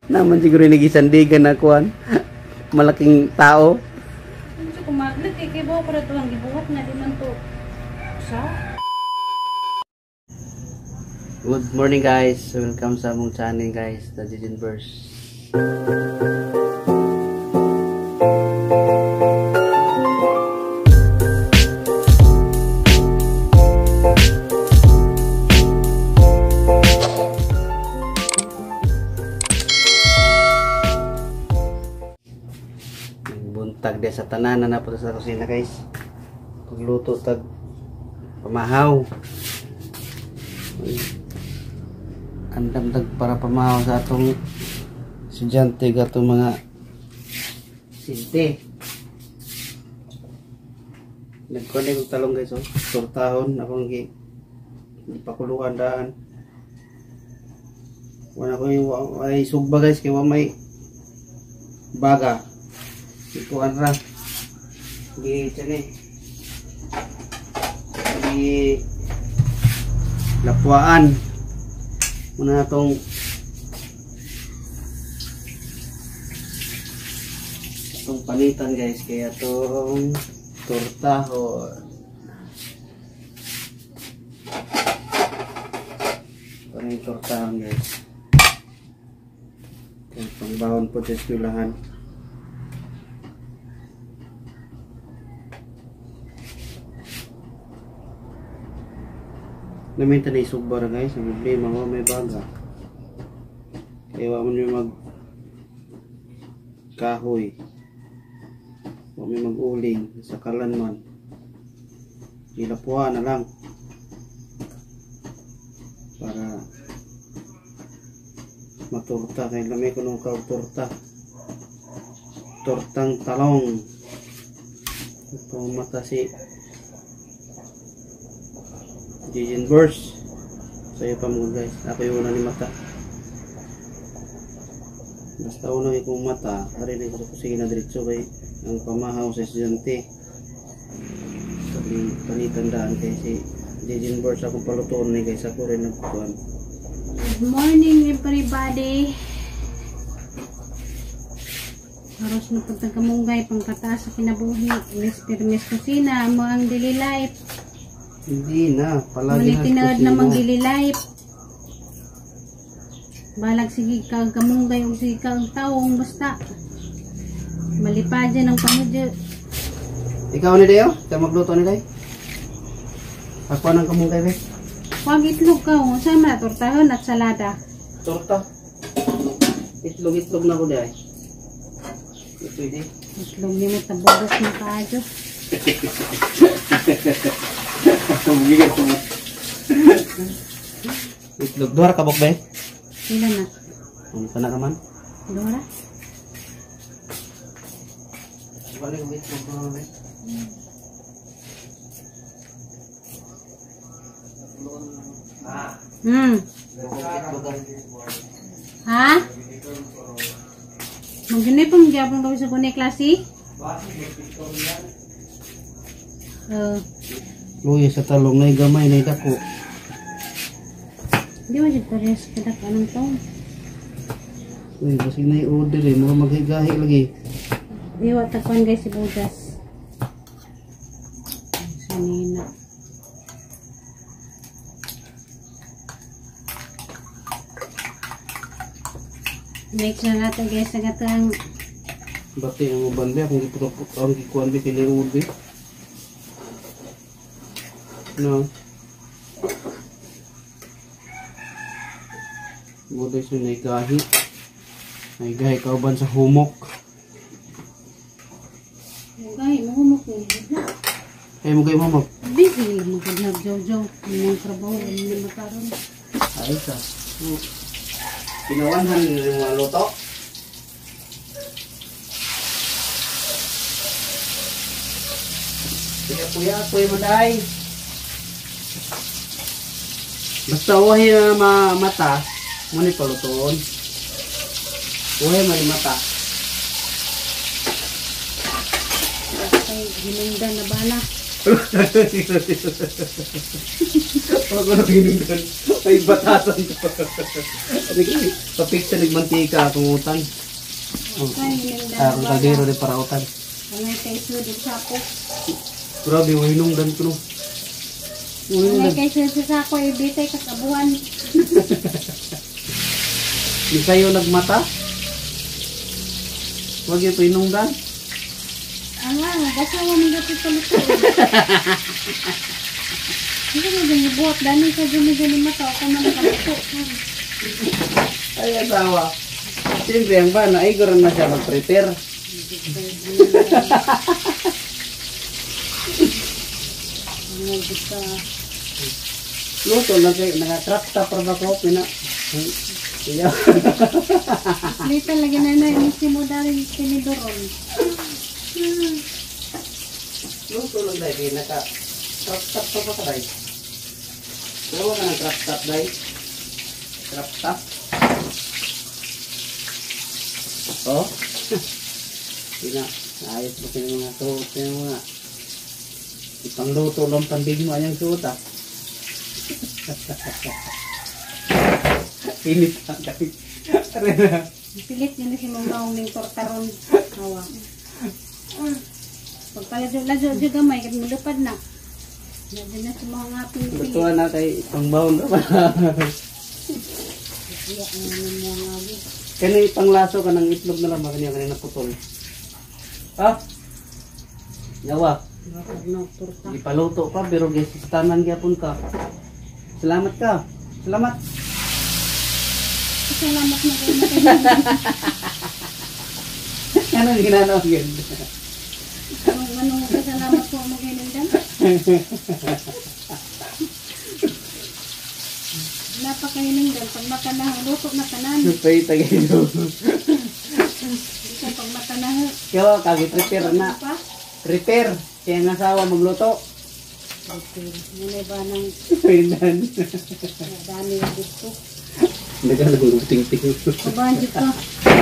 Naman siguro nagisandigan na kuan. Malaking tao. Unsa ko maglit kay kay bawo para tuang gibuhat na di man to. Sa Good morning, guys. Welcome sa among channel, guys, The Jijinverse. Buntag de sa tanan na napunta sa kusina, guys. Pagluto tag pamahaw. Andam tag para pamahaw sa atong estudyante atong mga sinte. Nagkuha og talong, guys, oh. Tortahon akong gi ipakuluan daan. Wala ko yung ay sugba, guys, kay wa may baga. Ikuan ra. Gi tsani. Gi lapuan. Muna atong atong panitan, guys, kaya atong tortahon. Ito na yung tortahon, guys. Kaya pangbahon po sa eskwelahan. Naminta na isugba ra, guys. Ang problema ko may baga. Kaya wa man yung mag kahoy. Wa may mag-uling sa kalan man. Ilapuha na lang. Para maturta. Kaya lamay ko nung torta. Tortang talong. Ito mata si Jijinverse. Sa'yo pa mo, guys. Ako yung una ni mata. Basta unang ikong mata, harinig ko sa kusina diretso kay ang pamahaw sa estudyante. Sabi panitandaan kay si Jijinverse akong palutoon ni guys. Ako rin nagkuhan. Good morning, everybody. Aros na pagtagamunggay pangkataas sa kinabuhi. Miss Permis Kusina, mo ang daily life. Hindi na, palagi na tinood na mang daily life. Balag sige kag kamunggay o sige kag taong basta. Malipad dyan ang pamudyo. Ikaw ni Deo? Ikaw magluto ni Day? Ako nang kamunggay be? Huwag itlog ka. Saan man tortahon at salada? Torta. Itlog-itlog na ko, Day. Hindi pwede. Itlog niya mo tabogos na kaadyo. Itlog. Duha ka bok be? Pila na? Ano ka na kaman? Duha? Balik ang itlog ko be. Ha? Magini po magyapon kami sa kunay klase? Luya sa talong na gamay na dako. Di ba siya parehas kadak anong taon? Uy, basig na i-order eh. Mga maghigahi lagi. Di wa takuan, guys, si Bugas. Sanina. Mix na natin, guys, sa gatang. Bati ang uban ba? Kung ang gikuan ba kini order? No. Buday siya naigahi. Naigahi kauban sa humok. Naigahi, mahumok ni. Ay, mugay humok? Busy lang magkadlab, jaw-jaw. Ang trabaho, ang mga makaroon. Ay, sa. Pinawanhan yung mga luto. Kuya, kuya, maday. Basta uhay na mata, muna palutoon. Uhay man mata. Basta ginungdan na bala. Wag ko na ginungdan. Ay, batasan to. Papiksa nagmantika akong utan. Oh. Ay, Ah, akong kaldero din para utan. Angay kay sud sa sako. Grabe, wahinungdan ko no. Angay kay sud sa sako ibitay kakabuhan. Di kayo nagmata? Huwag yung pahinungdan. Anga, nagasawa man dati paluto. Hindi mo dyan ibuhat. Dani ka dyan dyan mata. Ako man nakaluto. Ay, asawa. Siyempre, ang bana, ay guran na siya mag-prepare. Ano gusto? Luto lang kayo, naka-crop top ra ba ko, pina. Iya. Lita lagi na na. Yung si mo dali tinidoron. Luto lang dahil, kaya naka-crop top pa ba ka dahil? Gawa ka ng crop top dahil? Crop top? Oh? Pina, ayos ba kayo mga suot kayo mga ipangluto lang pandigma niyang suot ah. Init lang kahit. Aray na. Pilit niya na si mong maong ning tortaron. Hawa. Pagpaladyo-ladyo dyo gamay, kat mulupad na. Nadyo na si mga aping pilit. Lutuan na kay pangbaon ra ba. Iya, ang mga agi. Kani panglaso ka ng itlog na lang ba kaniya kanina putol. Ha? Yawa. Bakit no, torta. Ipaluto pa pero gisistanan gyapon ka. Salamat ka. Salamat. Salamat na kayo na Anong ginanaw yun? Anong anong kasalamat po mo ginundan? Napakahinungdan pag matanaw, luto na tanan. Pay tagayo. Dito pag matanaw. Yo, kagi prepare na. Pa? Prepare. Kaya ang asawa magluto. Okay. Muna ba ng Pindan. dami dito? Hindi ka nang ting-ting. Kabahan dito.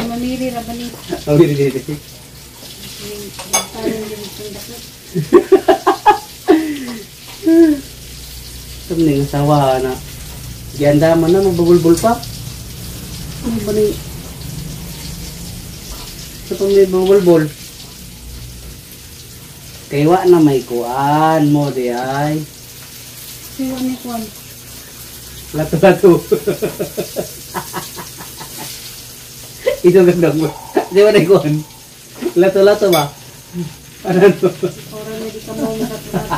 Mamiri ra ba ni? Oh, hindi, hindi. Parang dito dako. Ito na yung asawa na. Gianda man na, mabubulbul pa. Ano ba ni? Ito pa may bubulbul. Kaya na may kuan mo di ay. Siwa ni kuan. Lato-lato. Ito gandang mo. Di ba na kuan? Lato-lato ba? Ano no? Ora na di ka mo makatulato.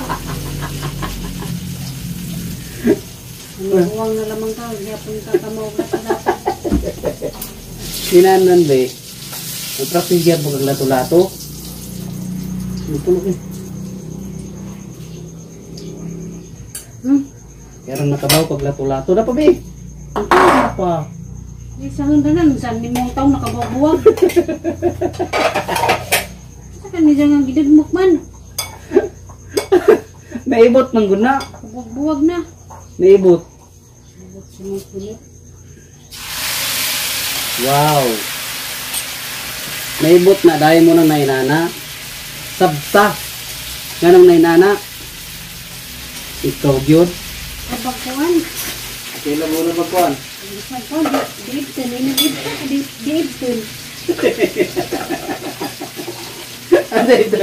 Ano uwang na lamang ka, gyapon ka kamo lato-lato. Kinanan ba eh. Nag-practice gyapon kag lato-lato. Ito eh. Kaya rin nakabaw kag lato-lato na pa ba eh. Ito pa. Sa hundanan, saan ni mong taong nakabuwag-buwag? Sa kanya nga gidagmok man. Naibot man gud na. Kabuwag-buwag na. Naibot. Ibot sa mong kulit. Wow. Naibot na dahil mo nang nainana. Sabta. Ganong nainana. Ikaw gyud. Kabagkuan. Kailan mo na magkuan? Bisan ko, diibton. Inag-ibton, diibton. Ano ito?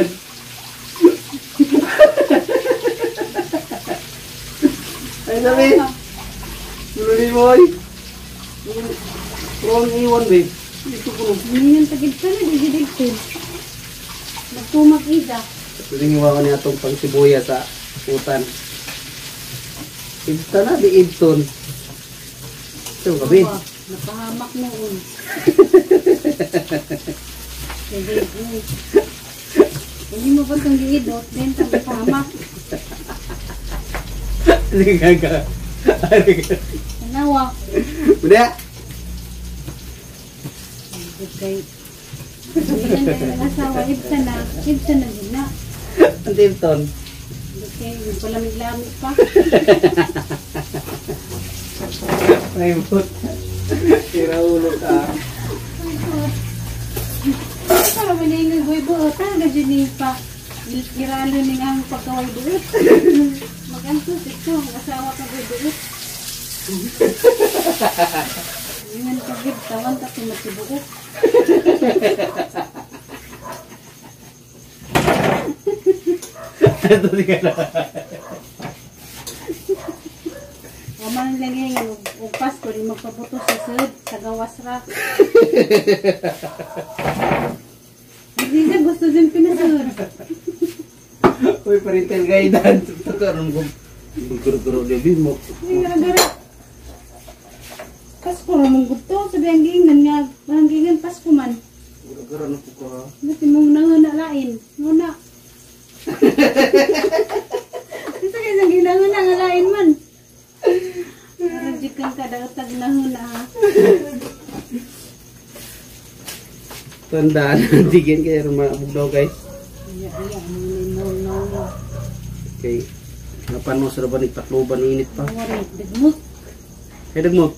Ay sabi. Luli mo ay. Wrong iwan babe. Ito ko nung. Mingan tagibton na, di diibton. Magtumag ida. Pwedeng iwawan niya itong pangsibuya sa utan. Ibta na, di ibton. Ito, gabi. Aba, napahamak noon. Sige, uy. Hindi mo ba itong giidot? Then, napahamak. Sige, gaga. Tanawa. Udah. Okay. Hindi na asawa, ibsa na. Ibsa na din na. Ang ibton. Okay, yung palamig-lamig pa. May but. Tira ulo ka. Para man yung goy buot, talaga dyan yung pa. Iralo ni ang pagkaway buot. Magantos ito, ang asawa ka goy buot. Ingan ka gid, tawan ta tumatibuok. Ito di ka na. Wa man lagi nga og Pasko di magpabuto sa sud sa gawas ra. Hindi na gusto din pinasud. Uy, parental guidance. Ito ka ron kung guro-guro di mo. Hindi nga gara. Pasko ra mong gusto sabi ang giingnan nga ang giingnan Pasko man. Guro-guro na po ko ha. Dati mong nanguna lain. Nguna. Ito kaya sa ginanguna nga lain man. Pero kang kadaotag nanguna ha. Tandaan, digin kaya rumabog daw guys. Iya, iya, ano na mo. Okay. Napano sa ba nagtakloban init pa. Wari, dagmot. Kaya dagmot.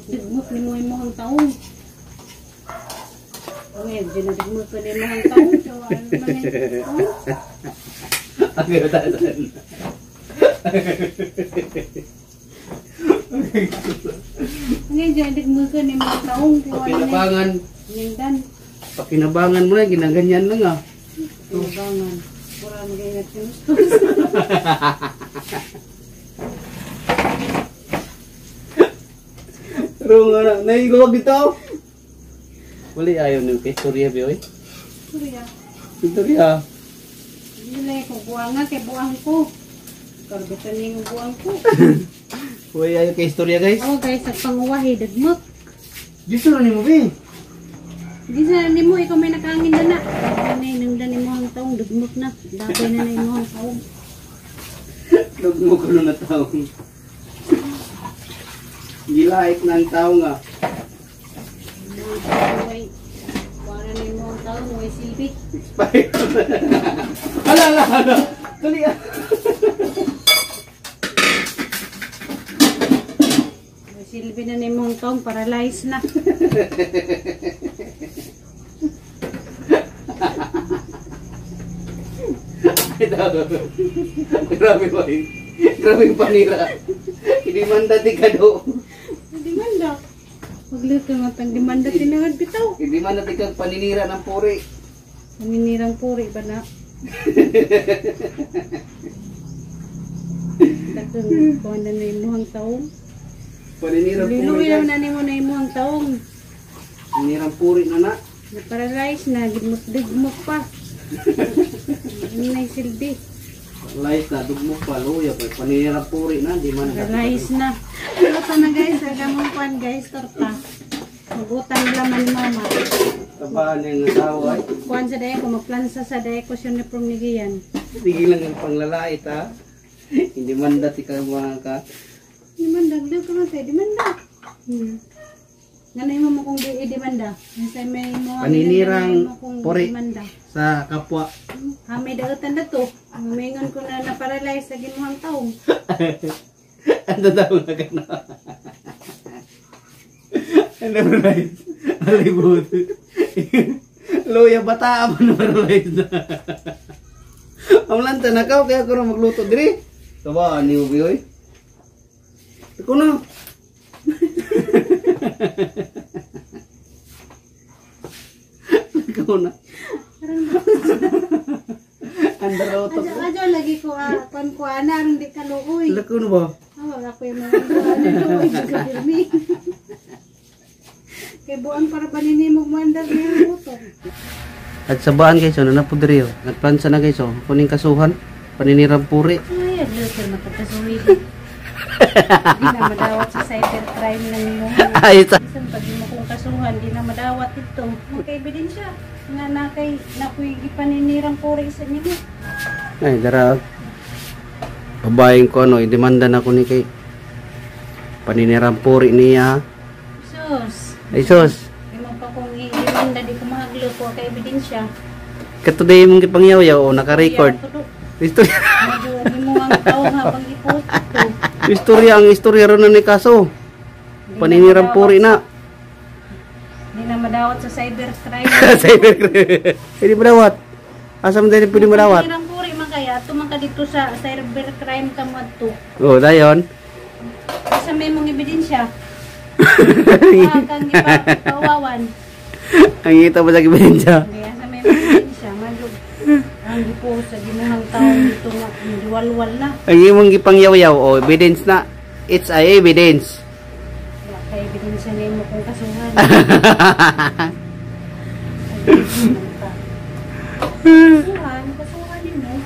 Dagmot ni mo imong taong. Uy, di na dagmot pa ni imong taong. So, ano man yung taong? Ang ganda. Ngayon dyan, dagmot ka ni imong taong. Pakinabangan. Nindan. Pakinabangan mo na, ginaganyan lang ah. Pakinabangan. Pura mag-ingat yung gusto. Pero nga na, naiigawag dito. Wala ayaw niyo kay Surya ba oy? Surya. Surya. Hindi lang ko buang nga kay buang ko. Karbitan niya yung buang ko. Wala ayaw kay istorya guys. Oh guys, sa panguwahi dagmot. Gusto na nimo be. Di sa nimo ikaw may nakangin na na. Nay nang dani mo ang taong dagmot na. Dapay na na imo ang taong. Dagmot ko na taong. Gilait na ang tao nga. Way. Wala na imo ang taong way silbi. Expired. Ala, ala, ala. Dali ah. Way silbi na nimo ang taong paralyzed na. Grabe ba? Grabe yung panira. Hindi man dati ka do. Demanda. Pagluto nga tang demanda tinahad bitaw. Hindi man dati kang paninira ng puri. Paninirang puri ba na? Takang kuha na na imuhang taong. Paninirang puri. Liluwi lang na nimo na imuhang taong. Paninirang puri na na. Na-paralyze na, gidmok-digmok pa. Ano na silbi? Paralyze na, dugmok pa, luya pa. Paninirang puri na, di man dati. Paralyze na. Luto na guys, aga mong kuan guys, torta. Magutang laman mama. Tabahan yung asawa ay. Kuan sa dayo ko, magplansa sa dayo ko siya ni Promigian. Sige lang ang panglalait ha. Hindi man dati ka mga ka. Demanda, dagdag ka man tayo, demanda. Ganay mo mo kung di demanda. Kasi may mo Paninirang puri. Demanda. Sa kapwa. Ha, may dautan na to. Mamingon ko na na-paralyze sa ginuhang taong. Ano daw na ka na? Ano paralyze? Alibot. Luya bata pa na paralyze na. Ang lanta na ka, kaya ko na magluto diri. Tawa ni Ubi oy. Ikaw na. Ikaw na. Andar auto. Adyo, adyo, lagi ko kuan ko ana aron di ka luoy. Lako na ba? Ah, wala ko yung mga luoy sa pirmi. Kay buang para paninimog mo andar na yung utok. At sa baan guys, ano na po diri oh. Nagplansa na guys oh. Kuning kasuhan, paninirang puri. Ay, adyo sir matagkasuhi. Di na madawat sa cybercrime ng mo. Ay, sa Bisan pag mo kong kasuhan, di na madawat ito. Magka-ebidensya nga na kay nakuy gipaninirang puri sa inyo. Ay, dara. Babaeng ko ano, idemanda na ko ni kay paninirang puri niya. Sus, Ay sus, di mo pa kong i-demanda, di ko mahaglo ko kay ebidensya. katuday mong gipangyaw-yaw o naka-record. Istorya, Medyo di mo ang tao habang i-post ito. istorya ang istorya ron na ni kaso. Paninirang puri na. Di na madawat sa cybercrime. Cybercrime. Hindi madawat. Asa man dahil pwede madawat? Paninirang puri man kaya, tuman ka dito sa cybercrime ka mo adto. Oh, dayon. Asa may mong ebidensya? Kang ipauwawan. Ang ita ba sa ebidensya? Hindi, asa may mong ebidensya. Malug. Ang gipo sa gimuhang taong dito nga, diwalwal na. Ang imong gipangyaw-yaw, oh, evidence na. It's a evidence. Wala ka ebidensya na imo kung kasuhan. Kasuhan, kasuhan nimo.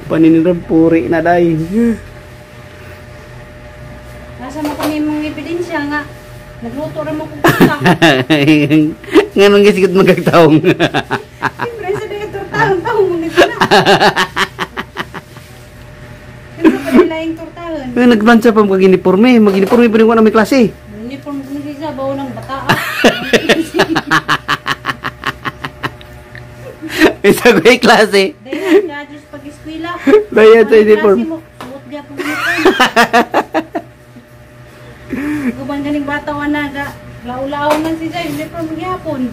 Paninirang puri na day. Asa mo kami mong ebidensya nga nagluto ra mo kung kuta. Nganong gisikot magkagtaong? Siyempre sa dito tortahon taong mo nito na. Siyempre pa nila yung tortahon. Ay, nagplansa pa mag-uniforme. Mag-uniforme pa rin ko na may klase. Uniform ko siya bawo ng bata. Isa ko yung klase. Dahil ka Diyos pag-eskwela. Dahil sa uniform. Klase mo, suot gyapon uniform. Guban ganing bata wa naga. Law-law man siya uniform gyapon.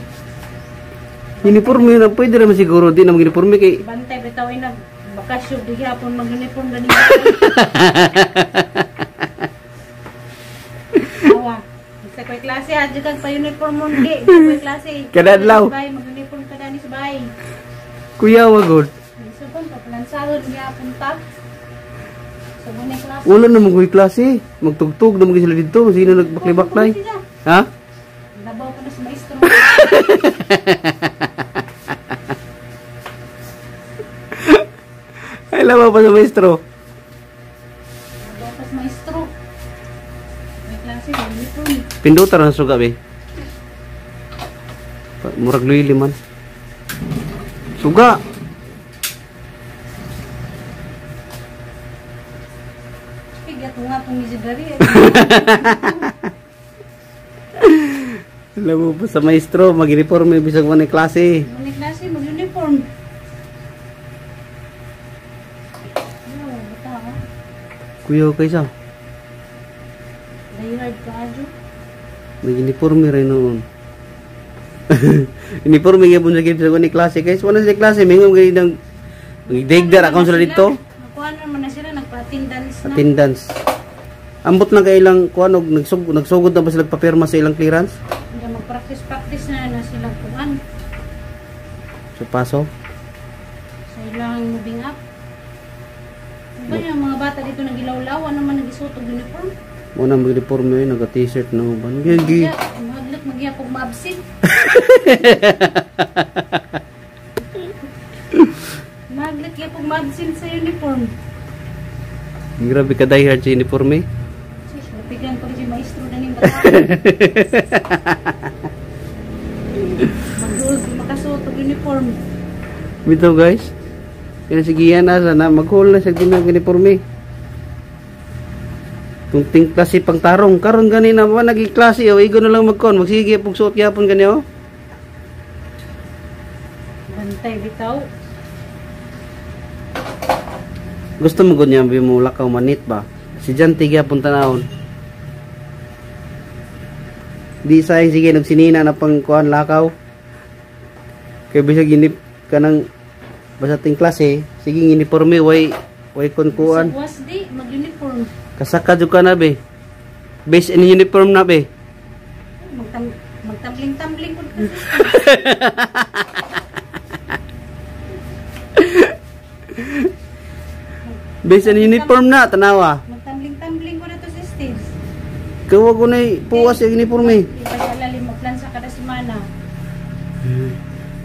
Uniforme na pwede naman siguro din ang uniforme kay Bantay bitaw ay nag bakasyon di gyapon mag-uniform ganing bata. Awa. Sa ko'y klase, adyo kag pa-uniform mo di. Sa ko'y klase. Kada adlaw. Sa bahay, mag-uniform ka dani sa bahay. Kuya wagod. Sa pang paplansahon gyapon ta. Sa bunay klase. Wala na mag klase. Magtugtog na mag sila dito. Sino nagbaklay-baklay? Ha? Labaw pa na sa maestro. Ay, labaw pa sa maestro. Labaw pa sa maestro. May klase, uniform. Pindutar ang suga, be. Murag luili man. Suga! Nga itong isidari. Alam mo pa sa maestro, mag-uniform bisag mo ni klase. May klase, mag-uniform. Ano, bata ha? Kuya, okay sa? Dayhard ka, Adjo. Mag-uniforme rin noon. Uniforme gyapon sa bisag ni klase. Guys, wala sila klase. Mingon kayo ng magdigdar akong sila dito. Nakuha naman na sila, nagpa-attendance na. Attendance. Ambot na kay ilang kuan og nagsugod na ba sila papirma sa ilang clearance? Hindi mag-practice-practice na na silang kuan. Sa paso. Sa ilang moving up. Diba yung mga bata dito nagilawlaw, ano man nagisuot og uniform? Mo na mag-uniforme naga t-shirt na uban. Gigi. Maglot magyapog ma-absent. Maglot gyapog ma-absent sa uniform. Grabe ka die hard sa uniforme. Sus, lupigan pa kasi maestro na ning bata. Magduog, makasuot og uniform. Bitaw guys. Kaya sige yan asa na mag-hol na sa ginang uniforme. Kung ting klase pang tarong karon gani na ba naging klase o igo na lang magkon magsige pug suot gyapon gani oh. Bantay bitaw. Gusto mo gud niya mo lakaw manit ba? Si Jan gyapon tanawon. Di sayang sige nagsinina na pang kuan lakaw. Kay bisag inip kanang basta ting klase sige uniforme way way kon kuan. Was di mag-uniform. Kasaka jud ka na be. Base in uniform na be. Magtambling-tambling pud kasi. Base in uniform na tanawa. Magtambling-tambling ko na to sa stage. Kawa ko na puwas yung uniform eh. Di pa siya lalim magplan sa kada semana.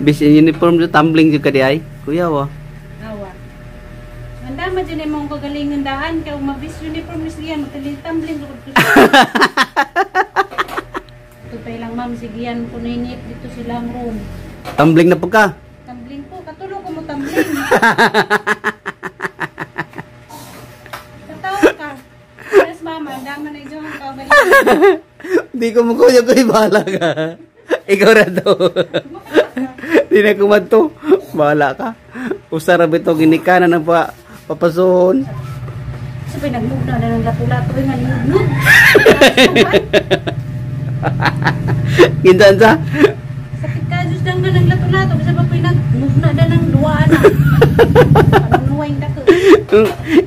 Base in uniform jud tumbling jud ka di ay. Kuya wa. Awa. Ang dama dyan ay mong kagalingan daan kaya mabis uniform ni siya magtambling-tambling ko to siya. Ito pa ilang ma'am sigian ko ninit dito silang room. Tumbling na pagka. Tumbling po, katulong ko mo tumbling. Katawa ka. Yes, mama, dama na ijo ang kagalingan. Di ko mo kuya ko bahala ka. Ikaw ra to. Di na kumadto. Bahala ka. Usa ra bitaw ginikanan ang pa papasuhon. Sa pinagmugna na ng lato-lato ay manimugnog. Gintan sa Sakit ka, Diyos lang na ng lato-lato. Bisa pa pinagmugna na ng duwaan na. Panunuway dako.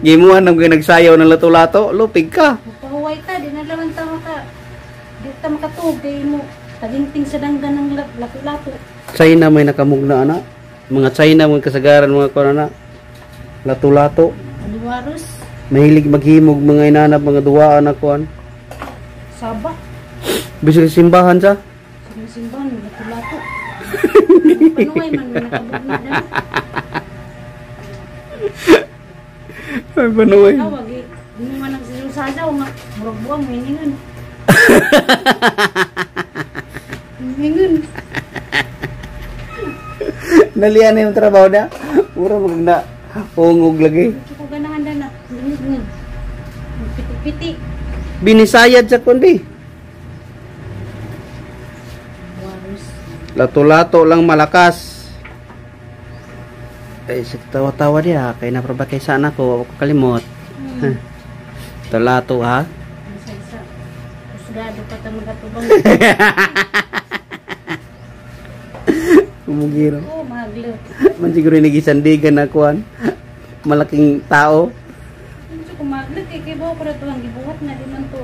Gimuhan nang nagsayaw ng lato-lato, lupig ka. Magpahuway ta. Taginting sa danggan ng lato-lato. China may nakamugna ana. Mga China mga kasagaran mga kuan ana. Lato-lato. Aliwaros. Mahilig maghimog mga inanap mga duwaan na kuan. Saba. Bisag sa simbahan sa. Sa simbahan, lato-lato. Panuay man may nakabugna dana. Ay panuay. Tawag eh. Hindi man nagsisusasaw nga. Murag buwang, hiningan. Hiningan. Nalian na yung trabaho na. Mura magna ungog lagi. Medyo ko ganahan na. Lungod. Piti-piti. Binisayad sa kuan bi. Waros. Lato-lato lang malakas. Ay, sa tawa-tawa diha kay naproba kay sana ko ako kalimot. Lato-lato ha. Isa-isa. Kusgado pa ta magatubang. Kumugiro. Oh, mahaglo. Man siguro nagisandigan na kuan. Malaking tao. Medyo ko mahaglo kay kay bawo ko na to ang gibuhat na di man to.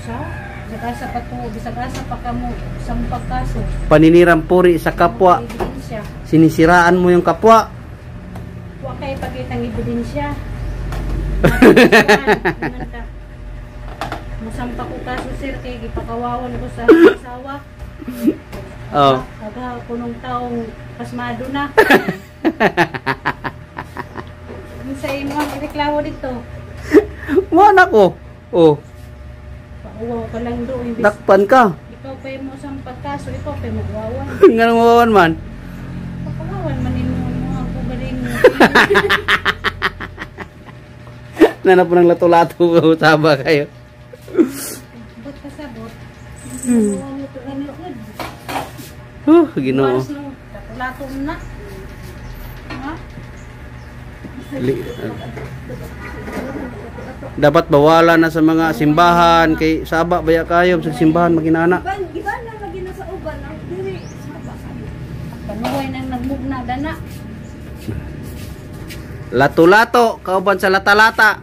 Sa bisag asa pa to, bisag asa pa kamo sa pagkaso. Paninirang puri sa kapwa. Ebidensya. Sinisiraan mo yung kapwa. Wa kay pakitang ebidensya. Musampa ko kaso sir kay gipakawawan ko sa asawa. Oh. Kaga kunong taong pasmado na. Sa imo ang reklamo dito. Wala ko. Oh, Pauwaw ka lang do imbis dakpan ka. ikaw pa mo sa pagkaso, ikaw pa mo uwawan. Nga wawan man. Pakawawan man nimo mo ang kugaling mo. Nanap ng lato-lato saba kayo. Bot ka sabot. Huh, Ginoo. Lato na. Ha? Dapat bawalan na sa mga simbahan kay saba baya kayo sa simbahan maginana. Iban, iban na lagi na sa uban ang diri sa bakan. Panuway nang nagmugna dana. Lato-lato kauban sa lata-lata.